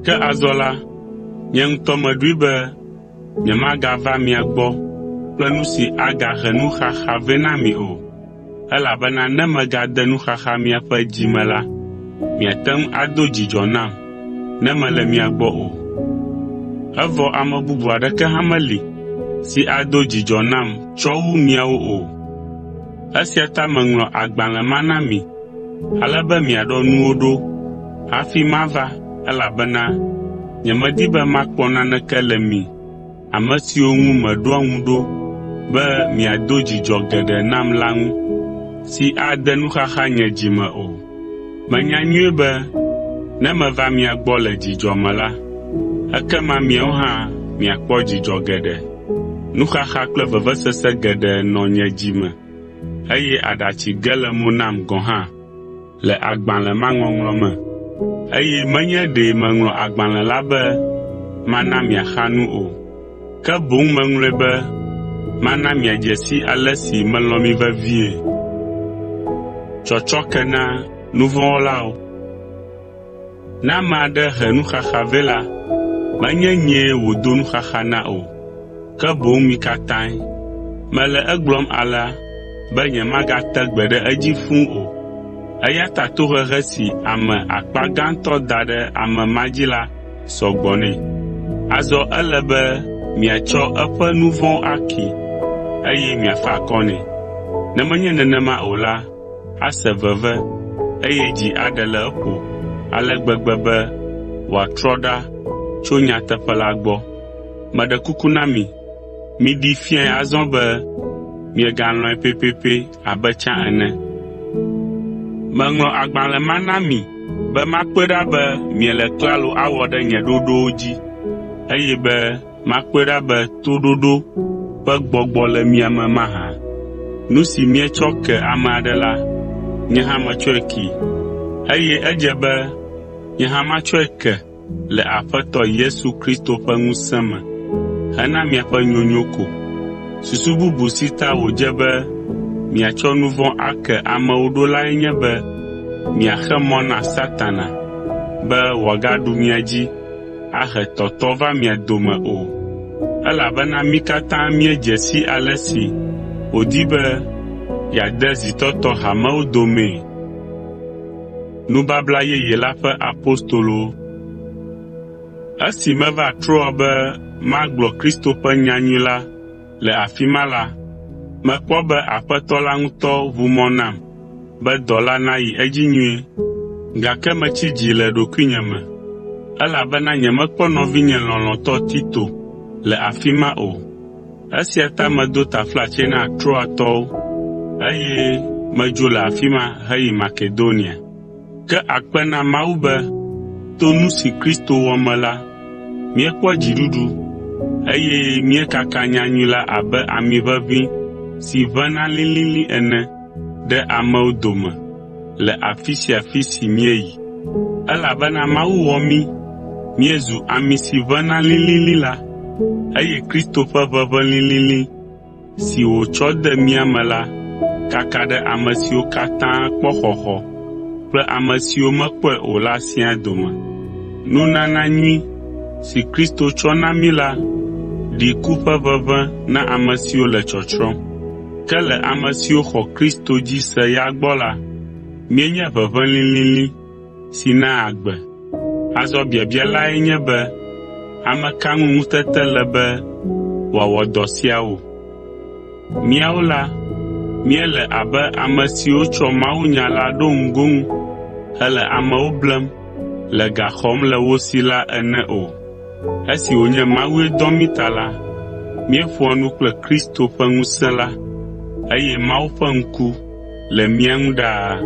Ke azɔ la, nye ŋutɔ meɖoe be nyemagava mia gbɔ kple nu si agahe nuxaxa vɛ na mi o, elabena ne megade nuxaxa miaƒe dzi me la, miate ŋu ado dzidzɔ nam ne mele mia gbɔ o. Evɔ ame bubu aɖeke hã meli si ado dzidzɔ nam tsɔ wu miawo o. Esia ta meŋlɔ agbalẽ ma na mi ale be miaɖɔ nuwo ɖo hafi mava elabena nyemedi be makpɔ naneke le mi, ame siwo ŋu meɖoa ŋu ɖo be miado dzidzɔ geɖe nam la ŋu, si ade nuxaxa nye dzi me o. Menya nyuie be ne meva mia gbɔ le dzidzɔ me la, ekema miawo hã miakpɔ dzidzɔ geɖe. Nuxaxa kple vevesese geɖe nɔ nye dzi me eye aɖatsi ge le mo nam gɔ̃ hã le agbalẽ ma ŋɔŋlɔ me, eye menye ɖe meŋlɔ agbalẽ la be mana miaxa nu o, ke boŋ meŋlɔe be mana miadze si ale si melɔ̃ mi vevie. Ne ame aɖe he nuxaxa vɛ la, menye nyee wòdo nuxaxa na o, ke boŋ mi katãe. Mele egblɔm alea be nyemagate gbe ɖe edzi fũu o, eya ta tohehe si ame akpa gãtɔ da ɖe ame ma dzi la sɔ gbɔ nɛ. Azɔ ele be miatsɔ eƒe nu vɔ̃wo akee, eye miafa akɔ nɛ. Ne menye nenema o la, ase veve, eye dzi aɖe le eƒo ale gbegbe be wòatrɔ ɖa tso nyateƒe la gbɔ. Meɖe kuku na mi, miɖee fiae azɔ be miegalɔ̃e pɛpɛpɛ abe tsã ene. Meŋlɔ agbalẽ ma na mi be makpɔe ɖa be miele klalo awɔ ɖe nye ɖoɖowo dzi, eye be makpɔe ɖa be toɖoɖo ƒe gbɔgbɔ le mia me mahã. Nu si mietsɔ ke ame aɖe la, nye hã metsɔe kee, eye edze be nye hã matsɔe ke le Aƒetɔ Yesu Kristo ƒe ŋusẽ me hena miaƒe nyonyo ko. Susu bubu si ta wòdze be miatsɔ nu vɔ̃ ake amewo ɖo lae nye be miaxe mɔ na Satana be wòagaɖu mia dzi ahe tɔtɔ va mia dome o, elabena mí katã míedze si ale si wòdi be yeade zitɔtɔ hamewo domee. Esi meva Troa be magblɔ Kristo ƒe nyanyui la le afi ma la, mekpɔ be Aƒetɔ la ŋutɔ ʋu mɔ nam be dɔ la nayi edzi nyuie, gake metsi dzi le ɖokuinye me, elabena nyemekpɔ nɔvinye lɔlɔ̃tɔ Tito le afi ma o. Esia ta medo taflatse na Troatɔwo, eye medzo le afi ma heyi Makedonia. Ke akpe na Mawu be to nu si Kristo wɔ me la, míekpɔ dziɖuɖu, eye míekaka nyanyui la abe ami ʋeʋĩ si ʋẽna lĩlĩlĩ ene ɖe amewo dome le afi sia afi si míeyi. Elabena Mawu wɔ mí míezu ami si ʋẽna lĩlĩlĩ la, eye Kristo ƒe ʋeʋẽ lĩlĩlĩ si wòtsɔ de mía me la kaka ɖe ame siwo katã kpɔ xɔxɔ kple ame siwo mekpɔe o la siaa dome. Nunana nyui si Kristo tsɔ na mí la ɖi ku ƒe ʋeʋẽ na ame siwo le tsɔtsrɔ̃m. Ke le ame siwo xɔ Kristo dzi se ya gbɔ la, míenye ʋeʋẽ lĩlĩlĩ si naa agbe. Azɔ biabia lae nye be ame ka ŋu ŋutete le be wòawɔ dɔ siawo? Míawo la, míele abe ame siwo tsɔ mawunya la ɖo ŋgonu hele amewo blem le ga xɔm le wo si la ene o. Esi wònye Mawue dɔ mí ta la, míeƒoa nu kple Kristo ƒe ŋusẽ la, eye Mawu ƒe ŋku le mía ŋu ɖaa.